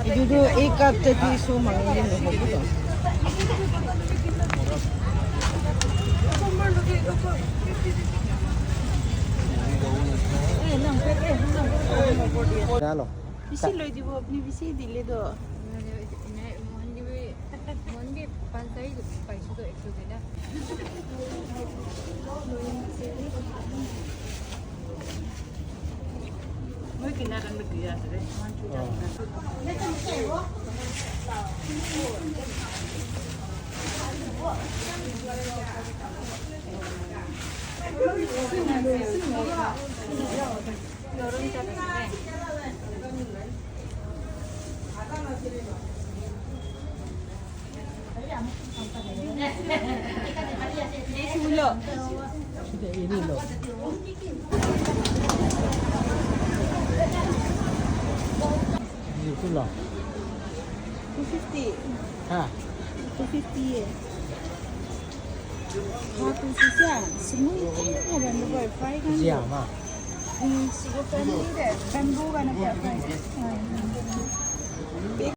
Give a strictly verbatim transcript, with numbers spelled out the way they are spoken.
Etu tu ek cup te duiso mangile nohobo to. Chalo. Bisi loi dibo, apni bisi dile to. Mohan ke bhi, mohan ke panch sari paise to ek so de na. Moi kina khan bi dia ase de. Two fifty. Ha. Two fifty ye. Ha, two fifty ya. Semua ini kan ada boy fry kan. Jia ma. Hmm, sego family de. Bamboo kan ada fry.